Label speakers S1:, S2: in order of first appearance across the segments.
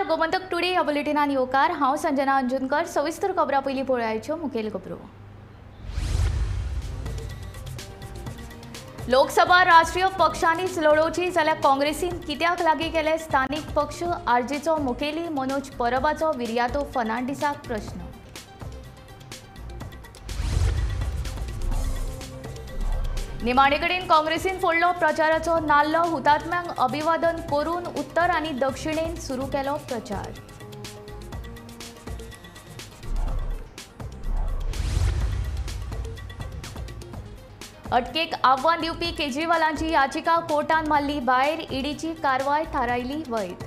S1: Gomantak today ह्या बुलेटिनान येवकार. हांव संजना अंजुनकर. सविस्तर खबरां पयलीं पळोवयाच्यो मुखेल खबरो. लोकसभा राष्ट्रीय पक्षांनीच लडोवची जाल्यार काँग्रेसीन कित्याक लागीं केले स्थानीक पक्ष? आरजीचो मुखेली मनोज परबाचो विर्यातो फर्नांडीसाक प्रश्न. निमाणे कडेन काँग्रेसीन फोडलो प्रचाराचो नाल्लो. हुतात्म्यांक अभिवादन करून उत्तर आनी दक्षिणेन सुरू केलो प्रचार. अटकेक आव्हान दिवपी केजरीवालांची याचिका कोर्टान मारली भायर. ईडीची कारवाय थारायली वैध.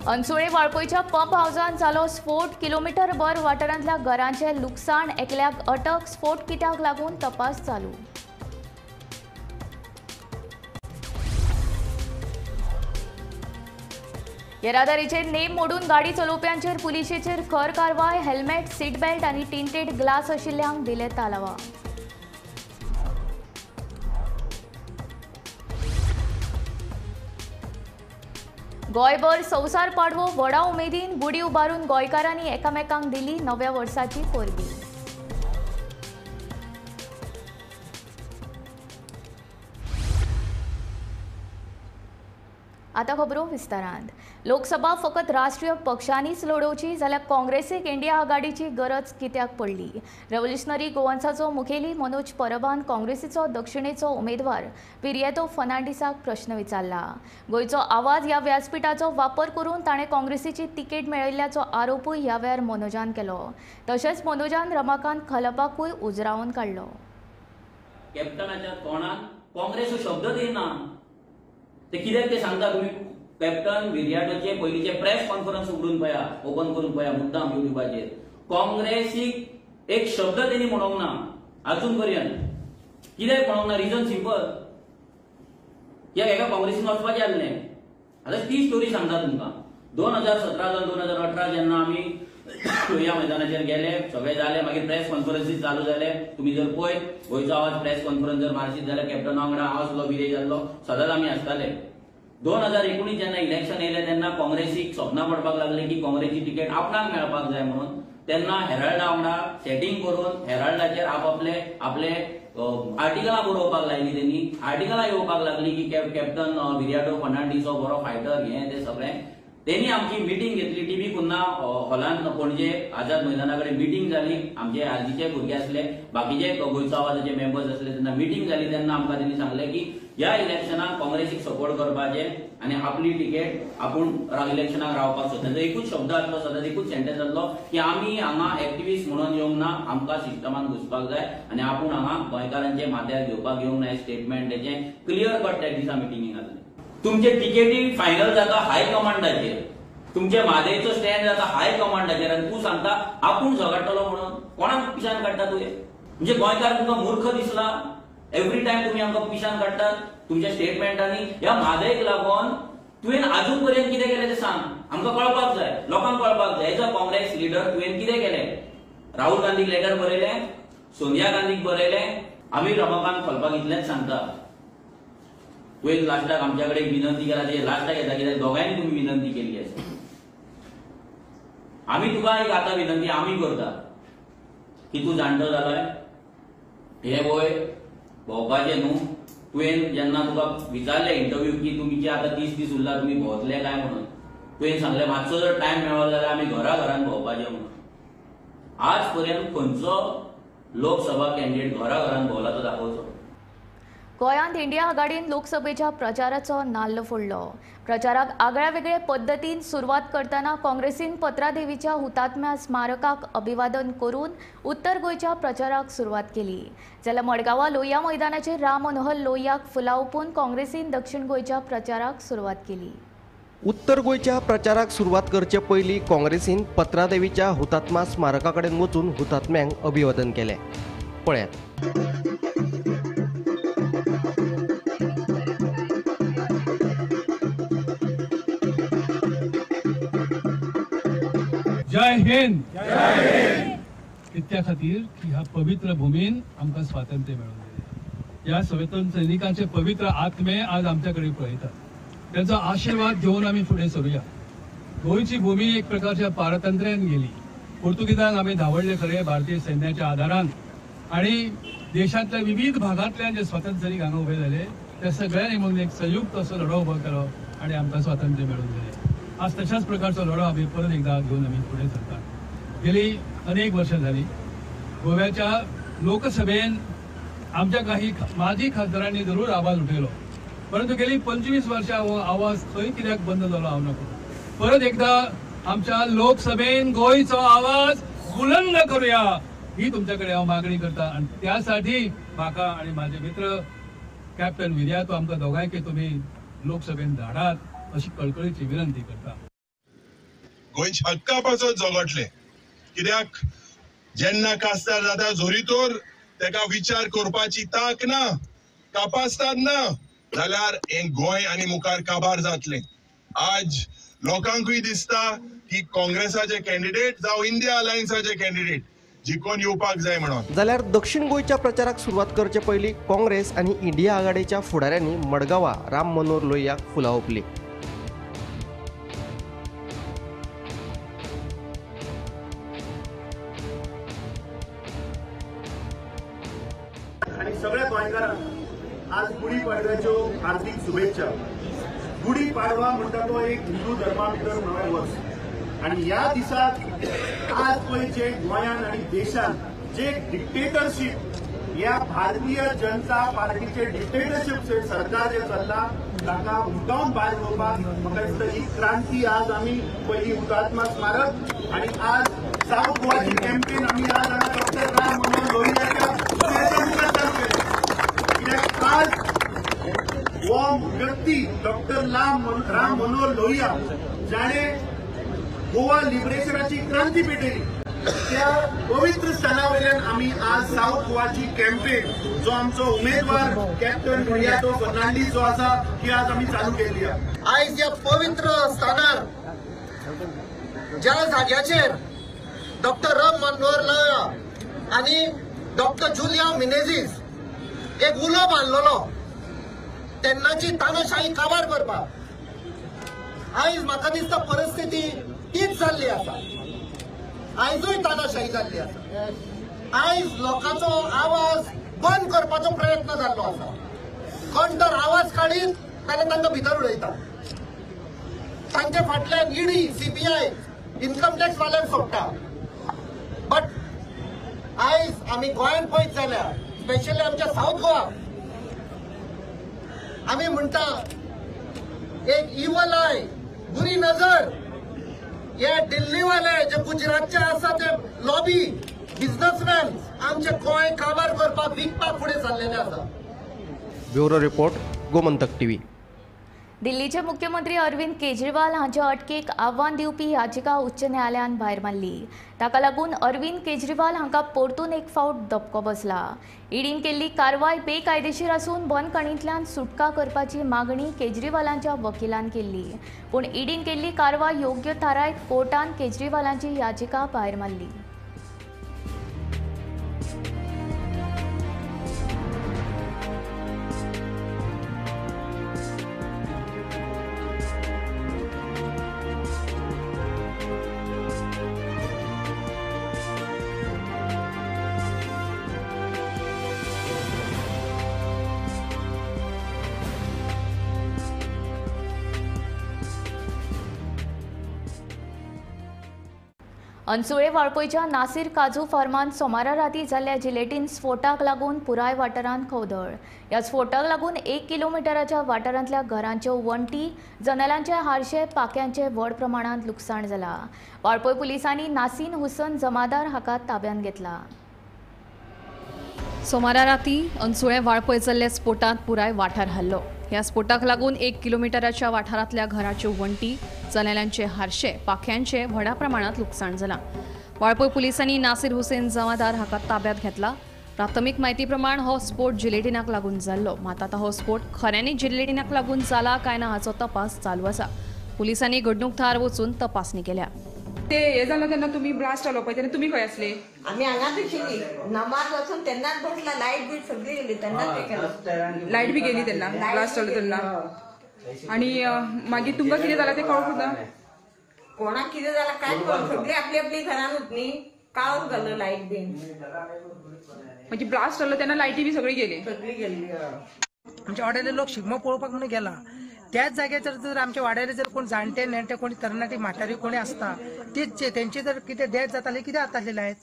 S1: अनसुळे वाळपयच्या पंप हावजान जालो स्फोट. किलोमिटरभर वाठारांतल्या घरांचें लुकसाण. एकल्याक अटक. स्फोट कित्याक लागून तपास चालू. येरादारीचे नेम मोडून गाडी चलोवप्यांचेर पुलिशेचेर खर कारवाय. हेल्मेट, सीटबेल्ट आनी टिंटेड ग्लास आशिल्ल्यांक दिले तालावा. गोंयभर संवसार पाडवो व्हडा उमेदीन. गुडी उबारून गोंयकारांनी एकामेकांक दिली नव्या वर्साची परबी. आतां खबरो विस्तारान. लोकसभा फकत राष्ट्रीय पक्षांनीच लडोवची जाल्यार काँग्रेसीक इंडिया आघाडीची गरज कित्याक पडली? रेव्होल्युशनरी गोवन्साचो मुखेली मनोज परबान काँग्रेसीचो दक्षिणेचो उमेदवार विर्यातो फर्नांडीसाक प्रश्न विचारला. गोंयचो आवाज ह्या व्यासपीठाचो वापर करून ताणें काँग्रेसीची तिकेट मेळयल्ल्याचो आरोपूय ह्या वेळार मनोजान केलो. तशेंच मनोजान रमाकांत खलपाकूय उजरावन काडलो.
S2: कॅप्टनाच्या तोंडान काँग्रेस शब्द दिना ते कित्याक ते सांगता तुमी? कॅप्टन विर्याटोचे पयलींचे प्रेस कॉन्फरन्स उगडून पळया, ओपन करून पळया मुद्दाम युट्यूबाचेर. काँग्रेसीक एक शब्द तेणी म्हणूंक ना अजून पर्यंत. कित्याक म्हणूंक ना? रिजन सिंपल, कित्याक एका काँग्रेसीन वचपाचें आसलें. आतां ती स्टोरी सांगता तुमकां. 2017 जावन 2018 जेन्ना आमी लोहिया मैदानाचेर गेले, सगळे जाले, मागीर प्रेस कॉन्फरन्सीस चालू जाले. तुमी जर पळयत गोंयचो आवाज प्रेस कॉन्फरन्स जर मारशीत जाल्यार कॅप्टना वांगडा हांव आसलो, विरेश आसलो, सदांच आमी आसताले. 2019 जेन्ना इलेक्शन येयलें तेन्ना काँग्रेसीक सपनां पडपाक लागली की काँग्रेसची तिकेट आपणाक मेळपाक जाय म्हणून. तेन्ना हेराल्डा वांगडा सेटींग करून हेराल्डाचेर आपआपले आपले आर्टिकलां बरोवपाक लायली. तेणी आर्टिकलां येवपाक लागली की कॅप्टन विर्याटो फर्नांडीस हो बरो फायटर, हें तें सगळें. तेणी आमची मिटींग घेतली टीव्ही कुन्ना हॉलान पणजे आझाद मैदाना कडेन मिटींग जाली. आमचे आरजीचे भुरगे आसले, बाकीचे गोंयचो आवाजाचे मेंबर्स आसले. तेन्ना मिटींग जाली तेन्ना आमकां तेणी सांगलें की ह्या इलेक्शनाक काँग्रेसीक सपोर्ट करपाचें आनी आपली तिकेट आपूण इलेक्शनाक रावपाक सोदता. तेजो एकूच शब्द आसलो, सदांच एकूच सेंटेन्स आसलो की आमी हांगा एक्टिविस्ट म्हणून येवंक ना, आमकां सिस्टमान घुसपाक जाय आनी आपूण हांगा गोंयकारांचे माथ्यार घेवपाक येवंक ना. हें स्टेटमेंट तेजें क्लियर कट त्या दिसा मिटिंगेक आसलें. तुमचे तिकेटी फायनल जाता हाय कमांडाचेर, तुमचे म्हादयचो स्टँड जाता हाय कमांडाचेर आनी तूं सांगता आपूण झगडटलो म्हणून. कोणाक पिशान काडटा तुवें? म्हणजे गोंयकार तुमकां मूर्ख दिसला? एवरी टायम तुमी आमकां पिशान काडटात तुमच्या स्टेटमेंटांनी. ह्या म्हादयक लागून तुवें आजून पर्यंत कितें केलें तें सांग, आमकां कळपाक जाय, लोकांक कळपाक जाय. एज अ काँग्रेस लिडर तुवें कितें केलें? राहुल गांधीक लेटर बरयलें, सोनिया गांधीक बरयलें. आमी रमाकांत खलपाक इतलेंच सांगता, तुवें लास्टाक आमच्या कडेन विनंती केला, ते लास्टाक येता कित्याक दोगांयनी तुमी विनंती केल्ली आसा. आमी तुका एक आतां विनंती आमी करता की तूं जाणटो जालाय, हे वय भोंवपाचें न्हू. तुवें जेन्ना तुका विचारलें इंटरव्यू की तुमचे आतां 30 दीस उरला, तुमी भोंवतले काय म्हणून, तुवें सांगलें मातसो जर टायम मेळ्ळो जाल्यार आमी घरा घरान भोंवपाचें म्हणून. आज पर्यंत खंयचो लोकसभा कॅन्डिडेट घरा घरान भोंवला तो दाखोवचो.
S1: गोंयांत इंडिया आघाडीन लोकसभेच्या प्रचाराचो नाल्ल फोडलो. प्रचाराक आगळ्या वेगळे पद्दतीन सुरवात करतना काँग्रेसीन पत्रादेवीच्या हुतात्म्या स्मारकाक अभिवादन करून उत्तर गोंयच्या प्रचाराक सुरवात केली. जाल्यार मडगांवां लोहिया मैदानाचेर राम मनोहर लोहियाक फुलां ओंपून काँग्रेसीन दक्षिण गोंयच्या प्रचाराक सुरवात केली.
S3: उत्तर गोंयच्या प्रचाराक सुरवात करचे पयलीं काँग्रेसीन पत्रादेवीच्या हुतात्मा स्मारका कडेन वचून हुतात्म्यांक अभिवादन केलें. पळयात.
S4: जय हिंद. जय हिंद. इतक्या खातीर की ह्या पवित्र भूमीन आमकां स्वातंत्र्य मेळून दिलें. ह्या स्वातंत्र्य सैनिकांचे पवित्र आत्मे आज आमच्या कडेन पळयतात, त्यांचो आशीर्वाद घेवन आमी फुडें सरुया. गोंयची भूमी एक प्रकारच्या पारतंत्र्यान गेली. पोर्तुगीजांक आमी धांवडले खरे भारतीय सैन्याच्या आधारान, आणि देशांतल्या विविध भागांतल्यान जे स्वातंत्र्य सैनिक हांगा उबे जाले त्या सगळ्यांनी म्हणून एक संयुक्त असो लढो उबो केलो आणि आमकां स्वातंत्र्य मेळून दिलें. आज तशाच प्रकारचो लढो आमी परत एकदा घेवन आमी फुडें सरतात. गेली अनेक वर्षां झाली गोव्याच्या लोकसभेन आमच्या काही माजी खासदारांनी जरूर आवाज उठयलो, परंतु गेली 25 वर्षां हो आवाज खंय कित्याक बंद जालो हांव नको. परत एकदा आमच्या लोकसभेन गोंयचो आवाज बुलंद करूया ही तुमच्याकडे हांव मागणी करता. आणि त्यासाठी म्हाका आणि माझे मित्र कॅप्टन विर्यातो आमकां दोगांयकय तुमी लोकसभेन धाडात अशी कळकळीची विनंती करता.
S5: गोंयच्या हक्का पासत झगडले, कित्याक जेन्ना कास्तार जाता जोरीतोर तेका विचार करपाची ताक ना, कापास्ताद ना जाल्यार हें गोंय आनी मुखार काबार जातलें. आज लोकांकूय दिसता की काँग्रेसाचे कॅन्डिडेट जावं इंडिया अलायन्साचे कॅन्डिडेट जिखून येवपाक जाय म्हणून.
S3: जाल्यार दक्षिण गोंयच्या प्रचाराक सुरवात करचे पयलीं काँग्रेस आनी इंडिया आघाडीच्या फुडाऱ्यांनी मडगांवा राम मनोहर लोहियाक फुलां ओंपलीं.
S6: आणि सगळ्या गोंयकारांक आज गुढी पाडव्याच्यो हार्दिक शुभेच्छा. गुढी पाडवा म्हणटा तो एक हिंदू धर्मा भितर नवें वर्स, आणि ह्या दिसाक आज पळय जे गोंयान आणि देशान जे डिक्टेटरशीप ह्या भारतीय जनता पार्टीचे डिक्टेटरशीप सरकार जे चल्ला ताका उठावन भायर उडोवपाक म्हाका दिसता ही क्रांती आज आमी पयली हुतात्मा स्मारक आणि आज सावथ गोवाची कॅम्पेन आमी आज हांगा डॉक्टर राम मनोहर लोहियाच्या मुखार चालू केली. कित्याक आज हो व्यक्ती डॉक्टर राम मनोहर लोहिया जाणे गोवा लिबरेशनाची क्रांती पेटयली त्या पवित्र स्थाना वयल्यान आमी आज सावथ गोवाची कॅम्पेन जो आमचो उमेदवार कॅप्टन विर्यातो फर्नांडीस जो आसा ती आज आमी चालू केल्ली आसा.
S7: आयज ह्या पवित्र स्थानार ज्या जाग्याचेर डॉक्टर राम मनोहर लोहिया आनी डॉक्टर जुलिया मिनेझीस एक उलो बांदलेलो तेन्नाची तानाशाही काबार करपाक, आयज म्हाका दिसता परिस्थिती तीच जाल्ली आसा. आयजूय तानाशाही जाल्ली आसा. आयज लोकांचो आवाज बंद करपाचो प्रयत्न जाल्लो आसा. कोण तर आवाज काडीत जाल्यार तांकां भितर उडयता, तांचे फाटल्यान ईडी, सीबीआय, इन्कम टॅक्स वाल्यांक सोडटा. बट आयज आमी गोंयांत पळयत जाल्यार स्पेशली आमच्या सावथ गोवा आमी म्हणटा एक इवल I, बुरी नजर हे दिल्लीवाले जे गुजरातचे आसा ते लॉबी बिझनेसमॅन आमचे गोंय काबार करपाक विकपाक फुडें सरलेले आसा.
S3: Bureau report, Gomantak TV.
S1: दिल्लीचे मुख्यमंत्री अरविंद केजरीवाल हांच्या अटकेक आव्हान दिवपी याचिका उच्च न्यायालयान भायर मारली. ताका लागून अरविंद केजरीवाल हांकां परतून एक फावट धपको बसला. ईडीन केल्ली कारवाय बेकायदेशीर आसून बंदखणींतल्यान सुटका करपाची मागणी केजरीवालांच्या वकिलान केल्ली, पूण ईडीन केल्ली कारवाय योग्य थारायत कोर्टान केजरीवालांची याचिका भायर मारली. अनसुळे वाळपयच्या नासीर काजू फार्मान सोमारा राती जाल्ल्या जिलेटीन स्फोटाक लागून पुराय वाठारांत खवदळ. ह्या स्फोटाक लागून 1 किलोमिटराच्या वाठारांतल्या घरांच्यो वण्टी, जनेलांचे हारशे, पाक्यांचे व्हड प्रमाणांत लुकसाण जाला. वाळपय पुलिसांनी नासीन हुसन जमादार हाका ताब्यांत घेतला.
S8: सोमारा राती अनसुळे वाळपय जाल्ल्या स्फोटांत पुराय वाठार हल्लो. ह्या स्फोटाक लागून 1 किलोमिटराच्या वाठारांतल्या घराच्यो वण्टी, जनेलांचे हारशे, पाख्यांचे व्हडा प्रमाणात लुकसाण जालां. वाळपय पुलिसांनी नासीर हुसेन जमादार हाका ताब्यात घेतला. प्राथमीक म्हायती प्रमाण हो स्फोट जिलेटिनाक लागून जाल्लो. मात आतां हो स्फोट खऱ्यांनी जिलेटिनाक लागून जाला काय ना हाचो तपास चालू आसा. पुलिसांनी घडणूक थळार वचून तपासणी केल्या.
S9: ते हे जालें तेन्ना तुमी ब्लास्ट जालो पळय तेन्ना तुमी खंय आसले?
S10: आमी हांगाच आशिल्ली, नमाज वचून तेन्नाच बसला, लायट बी सगळी गेली तेन्नाच ते केलो.
S9: लायट बी गेली तेन्ना ब्लास्ट जालो तेन्ना. आनी मागीर तुमकां कितें जालां तें कळूंक ना?
S10: कोणाक कितें जालां कांय कळूंक, सगळी आपली आपली घरानूच न्ही, काळोख जालो लायट बीन.
S9: म्हणजे ब्लास्ट जालो तेन्ना लायटी बी सगळी गेली?
S10: सगळी गेली.
S11: आमच्या वाड्याले लोक शिगमो पळोवपाक म्हणून गेला, त्याच जाग्याचेर जर आमच्या वाड्यार जर कोण जाणटे नेणटे कोणी तरणाटी म्हातारी कोणी आसता तेच तेंचे जर कितें डेथ जाताले कितें जातालें आयज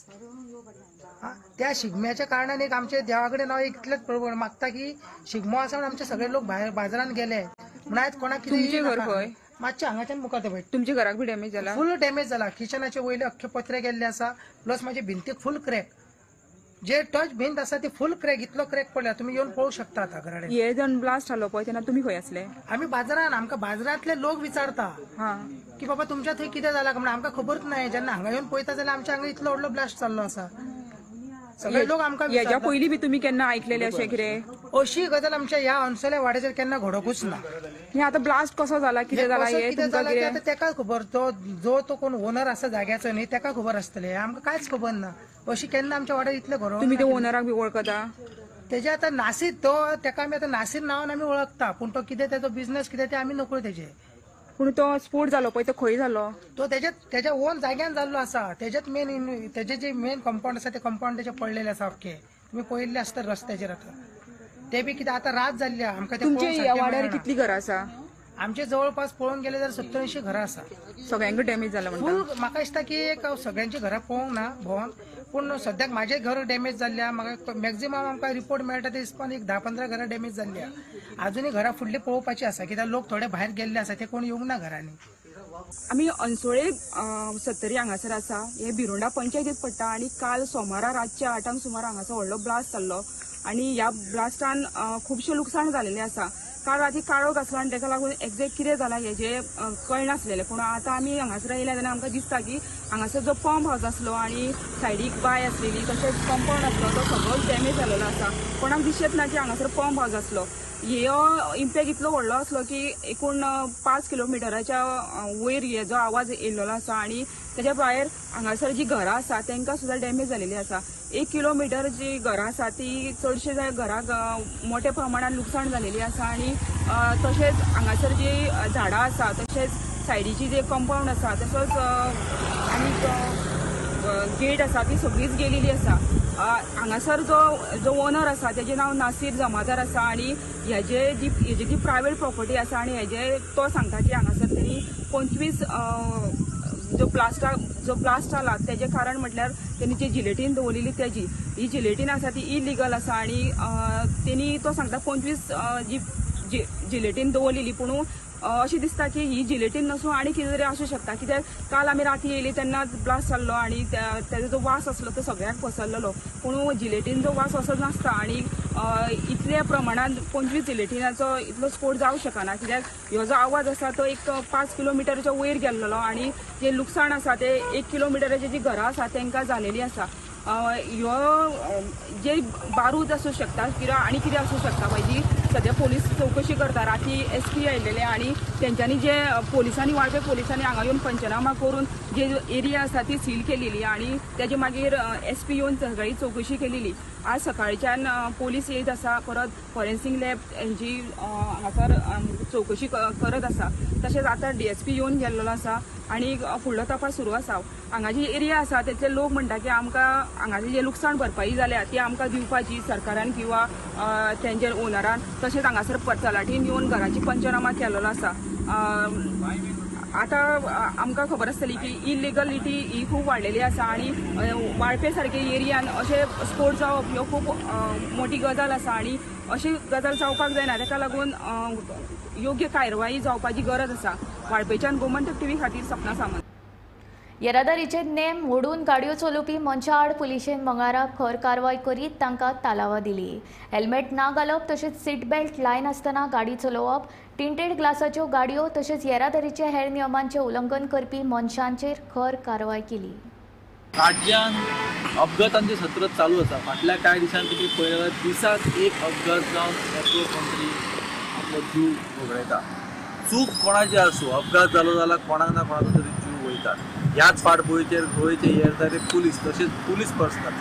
S11: त्या शिगम्याच्या कारणान एक आमच्या देवा कडेन हांव इतलेंच मागता की शिगमो आसा म्हणून आमचे सगळे लोक भायर बाजारान गेले म्हणून आयज कोणाक
S9: कितें घर खंय
S11: मातशें हांगाच्यान मुखार पळय.
S9: तुमच्या घराक बी डॅमेज जाला?
S11: फूल डॅमेज जाला, किचनाचे वयले अख्खे पत्रे गेल्ले आसा, प्लस माझे भिंतीक फूल क्रॅक, जे टच भिंत आसा ती फूल क्रॅक, इतलो क्रॅक पडला, तुमी येवन पळोवंक शकता आतां घरा.
S9: हे जण ब्लास्ट जालो पळय तेन्ना तुमी खंय आसले?
S11: आमी बाजारान, आमकां बाजारांतले लोक विचारता की बाबा तुमच्या थंय कितें जालां म्हणून, आमकां खबरूच ना. जेन्ना हांगा येवन पळयता जाल्यार आमच्या हांगा इतलो व्हडलो ब्लास्ट जाल्लो आसा. सगळे लोक आमकां
S9: हेच्या पयलीं बी तुमी केन्ना आयकलेले अशें कितें?
S11: अशी गजाल आमच्या ह्या अन्सोल्या वाड्याचेर केन्ना घडोवंकूच ना.
S9: हे आतां ब्लास्ट कसो जाला कितें जाला
S11: कितें जाला तें आतां तेका खबर, तो जो तो कोण ओनर आसा जाग्याचो न्ही तेका खबर आसतलें, आमकां कांयच खबर ना. अशी केन्ना आमच्या वाड्यार इतलें घडोवंक.
S9: तुमी ते ओनराक बी वळखता?
S11: तेजे आतां नासीर, तो तेका आमी आतां नासीर नांवान आमी वळखता, पूण तो कितें तेजो बिजनस कितें तें आमी नकळो तेजे.
S9: पूण तो स्फोट जालो पळय तो खंय जालो?
S11: तो तेज्या ओन जाग्यान जाल्लो आसा, तेजेच मेन तेजे जे मेन कंपाउंड आसा ते कंपाउंड तेजे पडलेले आसा अख्खे, तुमी पळयल्ले आसता रस्त्याचेर. आतां ते बी कितें आतां रात जाल्ली आमकां.
S9: तुमच्या वाड्यार कितली घरां आसा?
S11: आमचे जवळपास पळोवंक गेले जाल्यार 70-80 घरां आसा.
S9: सगळ्यांक डॅमेज जाला
S11: फूल? म्हाका दिसता की एक सगळ्यांची घरां पळोवंक ना भोंवन, पूण सद्याक म्हाजें घर डॅमेज जाल्लें. म्हाका मॅक्झिमम आमकां रिपोर्ट मेळटा ते हिसपान एक 10-15 घरां डॅमेज जाल्ली. आजुनूय घरां फुडलीं पळोवपाची आसा, कित्याक लोक थोडे भायर गेल्ले आसा, ते कोण येवंक ना घरांनी.
S9: आमी अन्सोळे सत्तरी हांगासर आसा, हे भिरोंडा पंचायतीत पडटा आनी काल सोमारा रातच्या 8 सुमार हांगासर व्हडलो ब्लास्ट जाल्लो आनी ह्या ब्लास्टान खुबशें लुकसाण जालेलें आसा. काल राती काळोख आसलो आनी ताका लागून एक्झॅक्ट कितें जालां हेजें कळनासलेलें, पूण आतां आमी हांगासर येयले तेन्ना आमकां दिसता की हांगासर जो पंप हावस आसलो आनी सायडीक बांय आसलेली तशेंच कंपाउंड आसलो तो सगळोच डॅमेज जालेलो आसा. कोणाक दिशेंच ना की हांगासर पंप हावस आसलो. हो इम्पॅक्ट इतलो व्हडलो आसलो की एकूण 5 किलोमिटराच्या वयर हेजो आवाज येयल्लो आसा आनी तेच्या भायर हांगासर जी घरां आसा तांकां सुद्दां डॅमेज जालेली आसा. 1 किलोमिटर जी घरां आसा ती चडशे घरांक मोठ्या प्रमाणान लुकसाण जालेली आसा आनी तशेंच हांगासर जी झाडां आसा तशेंच सायडीची जे कंपाउंड आसा तसोच आनी गेट आसा ती सगळीच गेलेली आसा. हांगासर जो जो ओनर आसा तेजें नांव नासीर जमादार आसा आनी हेजे जी हेजी जी प्रायवेट प्रॉपर्टी आसा आनी हेजे तो सांगता की हांगासर तेणी 25 जो ब्लास्ट जाला तेजें कारण म्हटल्यार तेणी जी जिलेटीन दवरलेली तेजी ही जिलेटीन आसा ती इलिगल आसा आनी तेणी तो सांगता 25 जी जिलेटीन दवरलेली, पूण अशें दिसता की ही जिलेटीन नसून आनी कितें तरी आसूं शकता, कित्याक काल आमी राती येयली तेन्ना ब्लास्ट जाल्लो आनी तेजो जो वास आसलो तो सगळ्याक पसरलेलो, पूण जिलेटीन जो वास असो नासता आनी इतल्या प्रमाणान 25 जिलेटिनाचो इतलो स्फोट जावंक शकना, कित्याक ह्यो जो आवाज आसा तो एक 5 किलोमिटरच्या वयर गेल्लो आनी जें लुकसाण आसा तें 1 किलोमिटराची जी घरां आसा तांकां जालेली आसा. ह्यो जे बारूद आसूं शकता किंवा आनी कितें आसूं शकता पळय सद्या पोलीस चवकशी करता. राती SP आयलेले आनी तेंच्यांनी जे पोलिसांनी वाळपे पोलिसांनी हांगा येवन पंचनामा करून जे एरिया आसा ती सील केलेली आनी तेजे मागीर SP येवन सगळी चवकशी केलेली. आज सकाळच्यान पोलीस येत आसा, परत फॉरेन्सीक लॅब हेंची हांगासर चवकशी करत आसा, तशेंच आतां DSP येवन गेल्लो आसा आनी फुडलो तपास सुरू आसा. हांगा जी एरिया आसा तेतले लोक म्हणटा की आमकां हांगाचे जे लुकसाण भरपाई जाल्या ती आमकां दिवपाची सरकारान किंवा तेंच्या ओनरान, तशेंच हांगासर तलाठीन येवन घराची पंचनामा केलेलो आसा. आतां आमकां खबर आसतली की इलिगलिटी ही खूब वाडलेली आसा आनी वाळपे सारके एरियान अशे स्फोट जावप ह्यो खूब मोठी गजाल आसा आनी अशी गजाल जावपाक जायना, ताका लागून योग्य कारवाई जावपाची गरज आसा. वाळपेच्यान गोमंतक टीव्ही खातीर सपना सामंत.
S1: येरादारीचे नेम मोडून गाडयो चलोवपी मनशां आड पुलिशेन मंगळारा खर कारवाय करीत तांकां तालावा दिली. हेल्मेट ना घालप तशेंच सीट बेल्ट लायनासतना गाडी चलोवप, टिंटेड ग्लासाच्यो गाडयो तशेंच येरादारीचे हेर नियमांचें उल्लंघन करपी मनशांचेर खर कारवाय केली.
S12: राज्यांत अपघातांचे सत्र चालू आसा. फाटल्या कांय दिसांनी तुमी पळयलें जाल्यार दिसाक एक अपघात जावन एकलो कोण तरी आपलो जीव वगडायता. चूक कोणाची आसूं, अपघात जालो जाल्यार कोणाक ना कोणाचो तरी जीव वयतात. ह्याच फाटभुंयेचेर गोंयचे येरादारी पुलीस तशेंच पुलीस पर्सनल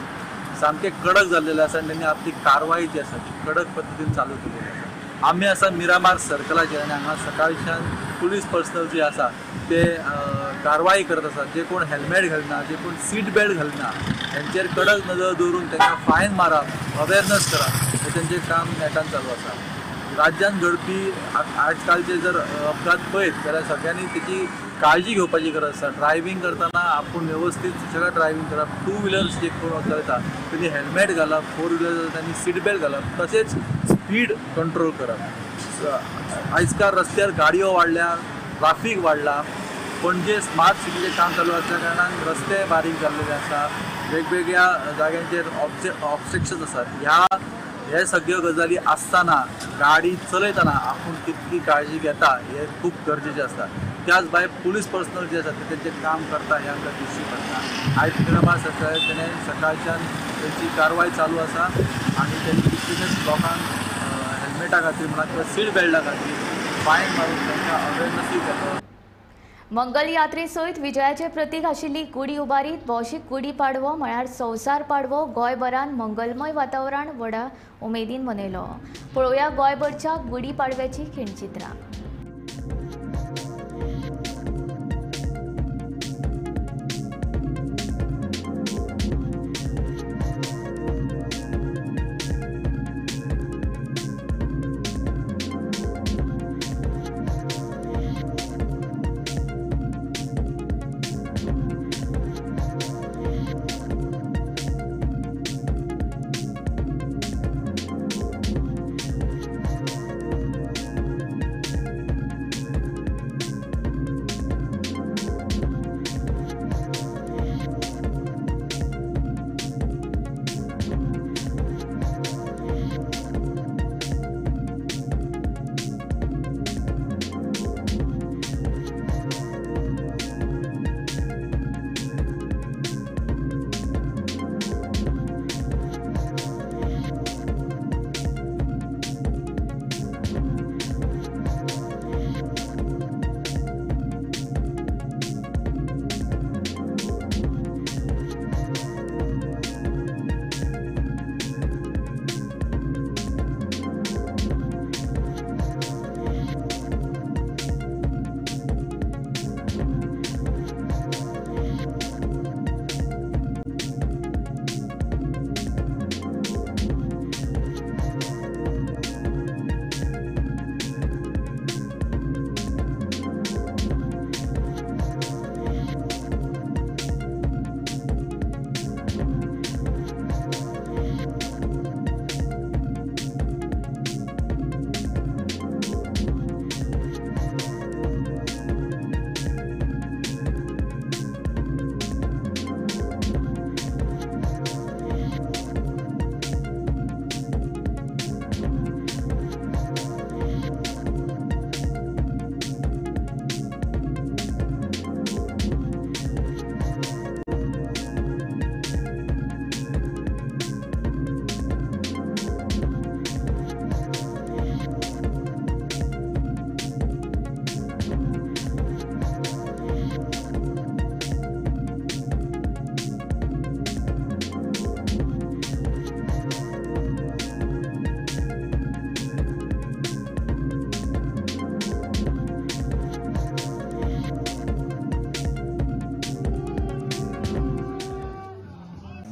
S12: सामके कडक जाल्लेले आसा आनी तेणी आपली कारवाई जी आसा ती कडक पद्दतीन चालू केलेली आसा. आमी आसा मिरामार सर्कलाचेर आनी हांगा सकाळच्यान पुलीस पर्सनल जे आसा ते कारवाई करत आसा. जे कोण हेल्मेट घालना, जे कोण सीट बेल्ट घालना हेंचेर कडक नदर दवरून तांकां फायन मारप, अवेरनस करप हें तेंचें काम नेटान चालू आसा. राज्यांत घडपी आजकालचे जर अपघात पळयत जाल्यार सगळ्यांनी तेची काळजी घेवपाची गरज आसा. ड्रायव्हींग करतना आपूण वेवस्थीत सुशेगाद ड्रायव्हींग करप, टू व्हिलर्स जे कोण चलयता तेणी हेल्मेट घालप, फोर व्हिलर त्यांनी सीट बेल्ट घालप, तशेंच स्पीड कंट्रोल करप. आयजकाल रस्त्यार गाडयो वाडल्या, ट्राफीक वाडला, पणजे स्मार्ट सिटीचें काम चालू आसल्या कारणान रस्ते बारीक जाल्लेले आसा, वेगवेगळ्या जाग्यांचेर ऑब्स्ट्रक्शन्स आसात. हे सगळ्यो गजाली आसतना गाडी चलयतना आपूण कितली काळजी घेता हे खूब गरजेचें आसता. त्याच भायर पुलीस पर्सनल जे आसा ते तेंचें काम करता हें आमकां दिश्टी पडटा. आयज मिरामार सर्कलार तेणें सकाळच्यान तेंची कारवाय चालू आसा आनी तेणी कितलेशेच लोकांक हेल्मेटा खातीर म्हणा किंवा सीट बेल्टा खातीर फायन मारून तांकां अवेरनसूय केलो.
S1: मंगलयात्रे सयत विजयाचे प्रतीक आशिल्ली गुडी उबारीत भौशीक गुडी पाडवो म्हळ्यार संवसार पाडवो गोंयभरान मंगलमय वातावरण व्हडा उमेदीन मनयलो. पळोवया गोंयभरच्या गुडी पाडव्याची खिणचित्रां.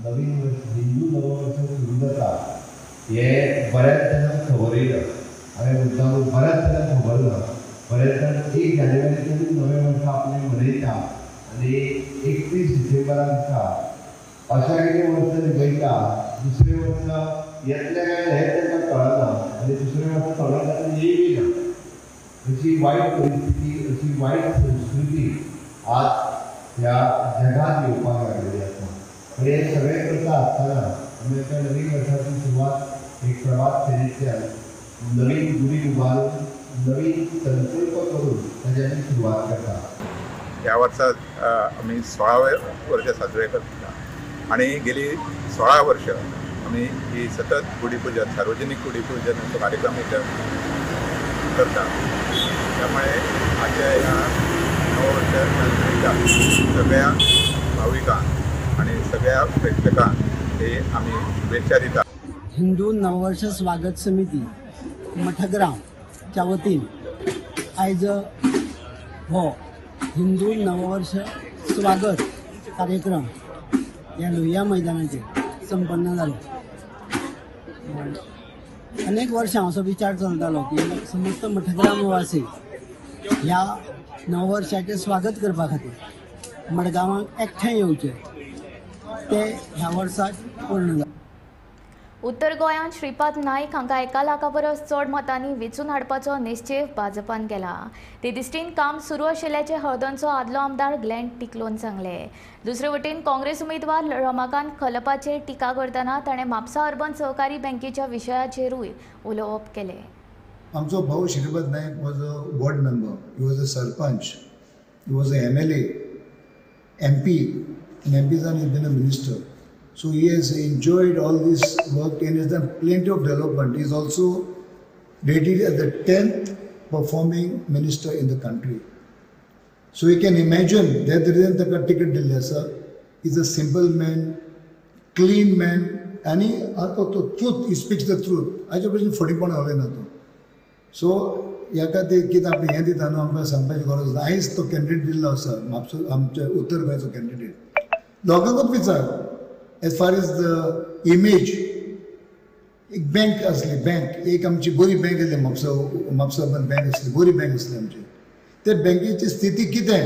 S13: नवीन वर्स हिंदू नववर्ष सुरू जाता हे बऱ्याच जाणांक खबरूय ना. हांवें मुद्दाम बऱ्याच जाणांक खबर ना. बरेच जाण 1 जानेवारीच्यानूच नवें वर्स आपलें मनयता आनी 31 डिसेंबरा दिसा अशा कितें वर्स निभयता, दुसरें वर्स येतलें काय हें तांकां कळना आनी दुसरें वर्स थोड्या जाणांक येयबी ना. अशी वायट परिस्थिती, अशी वायट संस्कृती आज ह्या जगात येवपाक लागलेली आसा. पण हे सगळें करता आसतना आमी आतां नवीन वर्साची सुरवात एक प्रभात फेरींतल्यान नवीन गुडी उबारून नवीन संकल्प करून ताची आमी सुरवात करता.
S14: ह्या वर्सा आमी 16 वर्ष साजरे करता आनी गेली 16 वर्ष आमी ही सतत गुडी पुजन, सार्वजनीक गुडी पुजनाचो कार्यक्रम इथं करता. त्यामुळे आजच्या ह्या नववर्षाच्या शुभेच्छा सगळ्या भाविकांक आनी सगळ्या प्रेक्षकांक हे आमी शुभेच्छा दिता.
S15: हिंदू नववर्ष स्वागत समिती मठग्रामच्या वतीन आयज हो हिंदू नववर्ष स्वागत कार्यक्रम ह्या लोहिया मैदानाचेर संपन्न जालो. अनेक वर्षां असो विचार चलतालो की समस्त मठग्रामवासी ह्या नववर्षाचें स्वागत करपा खातीर मडगांवाक एकठांय येवचे, ते ह्या वर्साक पूर्ण जालें.
S1: उत्तर गोंयांत श्रीपाद नायक हांकां 1 लाखा परस चड मतांनी वेंचून हाडपाचो निश्चेव भाजपान केला. ते दिश्टीन काम सुरू आशिल्ल्याचें हळदणचो आदलो आमदार ग्लॅन टिकलोन सांगलें. दुसरे वटेन काँग्रेस उमेदवार रमाकांत खलपाचेर टिका करतना ताणें म्हापसा अर्बन सहकारी बँकेच्या विशयाचेरूय उलोवप केलें.
S16: आमचो भाऊ Shripad Naik was a ward member, he was a sarpanch, he was a MLA, MP, and MP जावन he been a minister. So he has enjoyed all this work and has done plenty of development. He is also rated as the 10th performing minister in the country. So you can imagine that the reason the ticket दिल्लें आसा. He is a simple man, clean man, आनी तो truth, he speaks the truth. हाचे भशेन फटीपणां उलयना तो. So ह्या खातीर कितें आपणें हें दिता न्हू, आमकां सांगपाची गरज ना. आयज तो कॅन्डिडेट दिल्लो आसा म्हापसो, आमच्या उत्तर गोंयचो कॅन्डिडेट. लोकांकूच विचार as far as the image. एक बँक आसली, बँक एक आमची बरी बँक आसली, म्हापसा म्हापसा अर्बन बँक आसली, बरी बँक आसली आमची. ते बँकेची स्थिती कितें?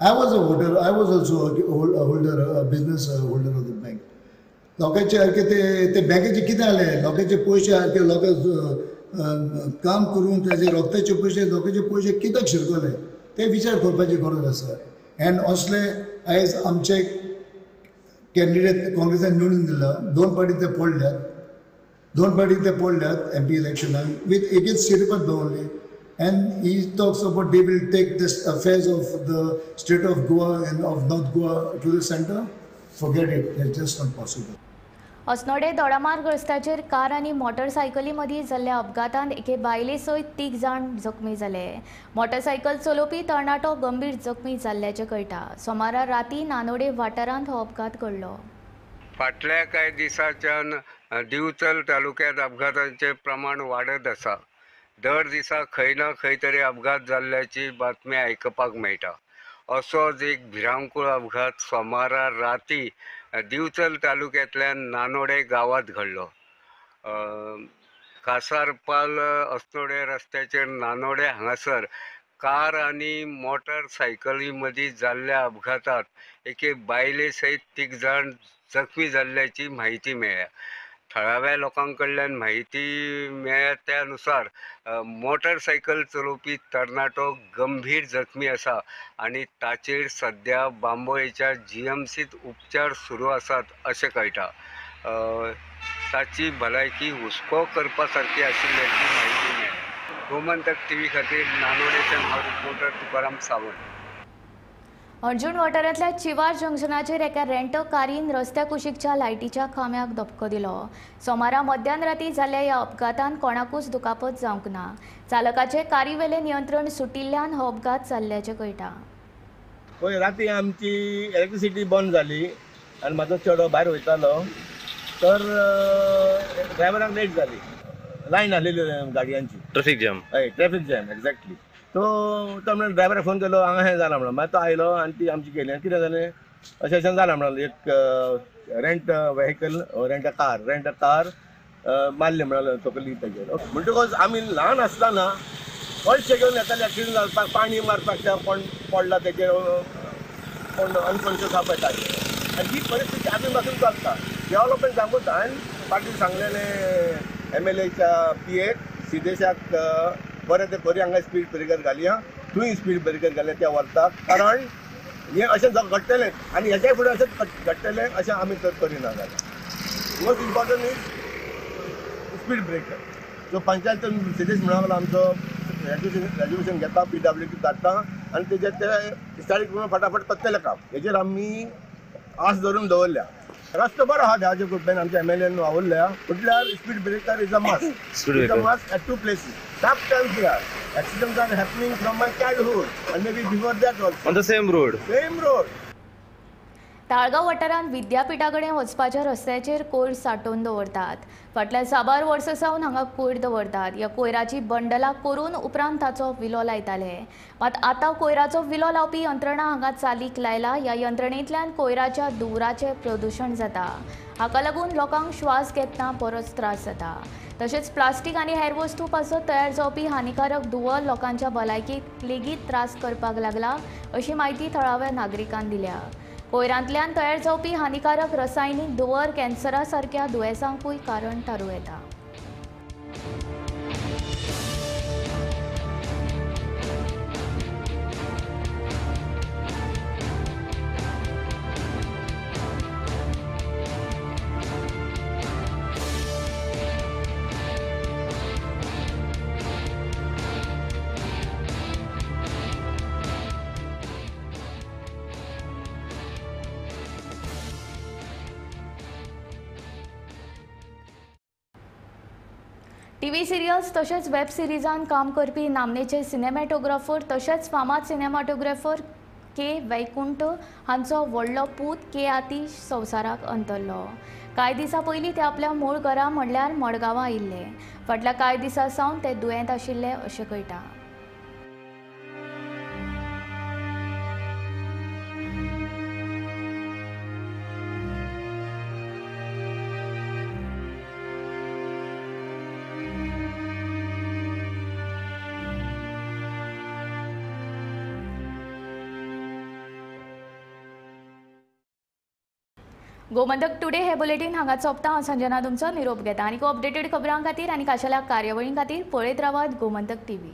S16: I was a voter, I was also holder, business holder of the bank. लोकांचे सारके ते बँकेचे कितें जालें? लोकांचे पयशे सारके लोकांक काम करून ताजे रक्ताचे पयशे, लोकांचे पयशे कित्याक शिरकले ते विचार करपाची गरज आसा. एंड असले आयज आमचे कॅन्डिडेट काँग्रेसान निवडून दिला, 2 फावटी ते पडल्यात, 2 फावटी ते पडल्यात एम पी इलेक्शनाक with against Shripad only. And he talks about they will take this affairs of the state of Goa and of North Goa to the centre. Forget it, it's just not possible.
S1: Assonora Dodamarg रस्त्याचेर car आनी मोटरसायकली मदीं जाल्ल्या अपघातांत एके बायले सयत 3 जाण जखमी जाले. मोटरसायकल चलोवपी तरणाटो गंभीर जखमी जाल्ल्याचें कळटा. सोमारा राती नानोडे वाठारांत हो अपघात घडलो.
S17: फाटल्या कांय दिसांच्यान दिवचल तालुक्यांत अपघातांचें प्रमाण वाडत आसा. दर दिसा खंय ना खंय तरी अपघात जाल्ल्याची बातमी आयकपाक मेळटा. असोच एक भिरांकूळ अपघात सोमारा राती दिवचल तालुक्यांतल्या नानोडे गांवांत घडलो. कासारपाल अस्नोडे रस्त्याचेर नानोडे हांगासर कार आनी मोटरसायकली मदीं जाल्ल्या अपघातांत एके बायले सयत 3 जाण जखमी जाल्ल्याची म्हायती मेळ्ळ्या. थळाव्या लोकां कडल्यान म्हायती मेळ्ळ्या त्या नुसार मोटरसायकल चलोवपी तरणाटो गंभीर जखमी आसा आनी ताचेर सद्या बांबोळेच्या जीएमसींत उपचार सुरू आसात अशें कळटा. ताची भलायकी हुस्को करपा सारकी आशिल्ल्याची म्हायती मेळ्ळ्या. गोमंतक टीव्ही खातीर नानोडेच्यान हांव रिपोर्टर तुकाराम सावंत.
S1: हणजूण वाठारांतल्या चिवार जंक्शनाचेर एका रेंट कारीन रस्त्या कुशीकच्या लायटीच्या खांब्याक धपको दिलो. सोमारा मध्यान राती जाल्ल्या ह्या अपघातान कोणाकूच दुखापत जावंक ना. चालकाचे कारीवेलें नियंत्रण सुटिल्ल्यान हो अपघात जाल्ल्याचें कळटा.
S18: पळय राती आमची इलेक्ट्रिसिटी बंद जाली आनी म्हाजो चेडो भायर वयतालो तर ड्रायव्हराक लेट जाली, लायन आसलेली गाडयांची,
S19: ट्रॅफिक जॅम.
S18: हय, ट्रॅफिक जॅम एक्झॅक्टली. तो तो म्हणून ड्रायव्हराक फोन केलो, हांगा हें जालां म्हणून. मागीर तो आयलो आनी ती आमची गेली आनी कितें जालें अशें अशें जालां म्हणून एक rent vehicle, rent a car, rent a car मारलें म्हणलो तकली ताजेर. म्हणटकच आमी ल्हान आसतना पयशे घेवन येताले एक्सिडंट जावपाक, पाणी मारपाक, त्या कोण पडला तेजेर कोण अनकॉन्शियस जावप येता. आनी ही परिस्थिती आजून पासून चलता. डेव्हलपमेंट सांगूच हांवें फाटीं सांगलेलें एम एल एच्या पी एक सिदेशाक बरें तें करी, हांगा स्पीड ब्रेकर घालया, थंय स्पीड ब्रेकर घालया त्या व्हरता, कारण हें अशें घडटलें आनी हेच्या फुडें अशें घडटलें अशें आमी तर करिना जाल्यार. Most important is speed breaker. So panchayat Siddhesh म्हणूंक लागलो आमचो रेजोल्युशन घेता, पी डब्ल्यू डी धाडटा आनी तेजेर ते स्टार्ट करून फटाफट करतले काम. हेजेर आमी आस धरून दवरल्या. रस्तो बरो आहा ध्याचे कृपेन आमच्या एमएलएन वावुरल्या, म्हटल्यार speed breaker is a must. Is a must at two places. Tough times here. Accidents are happening from my childhood and maybe before that also.
S19: On the same road.
S18: Same road.
S1: Taleigao वाठारांत विद्यापीठा कडेन वचपाच्या रस्त्याचेर कोयर सांठोवन दवरतात. फाटल्या साबार वर्सां सावन हांगा कोयर दवरतात. ह्या कोयराची बंडलां करून उपरांत ताचो विलो लायताले. मात आतां कोयराचो विलो लावपी यंत्रणा हांगा चालीक लायला. ह्या यंत्रणेंतल्यान कोयराच्या धुंवराचें प्रदुशण जाता. हाका लागून लोकांक श्वास घेतना बरोच त्रास जाता. तशेंच प्लास्टीक आनी हेर वस्तू पासत तयार जावपी हानिकारक धुंवर लोकांच्या भलायकेक लेगीत त्रास करपाक लागला अशी म्हायती थळाव्या नागरिकांनी दिल्या. कोयरांतल्यान तयार जावपी हानिकारक रसायनीक धुंवर कॅन्सरा सारक्या दुयेंसांकूय कारण थारूं येता. टीव्ही सिरियल्स तशेंच वेब सिरिजान काम करपी नामनेचे सिनेमॅटोग्राफर तशेंच फामाद सिनेमॅटोग्राफर के वैकुंठ हांचो व्हडलो पूत के आतीश संवसाराक अंतरलो. कांय दिसां पयलीं ते आपल्या मूळ घरा म्हणल्यार मडगांवां आयिल्ले. फाटल्या कांय दिसां सावन ते दुयेंत आशिल्ले अशें कळटा. गोमंतक टुडे हे बुलेटीन हांगा सोंपता. हांव संजना तुमचो निरोप घेता. आनी अपडेटेड खबरां खातीर आनी खाशेल्या कार्यावळीं खातीर पळयत रावात गोमंतक टीव्ही.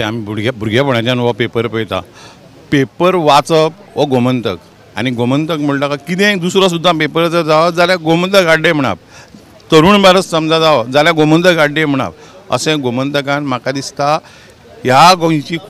S20: आमी भुरगेपणाच्यान हो पेपर पळयता. पेपर वाचप हो गोमंतक आनी गोमंतक म्हणटा कितेंय दुसरो सुद्दां पेपर जर जावो जाल्यार गोमंतक हाड्डे म्हणप, तरुण भारत समजा जावो जाल्यार गोमंतक हाड्डे म्हणप. अशें गोमंतकान म्हाका दिसता ह्या गोंयची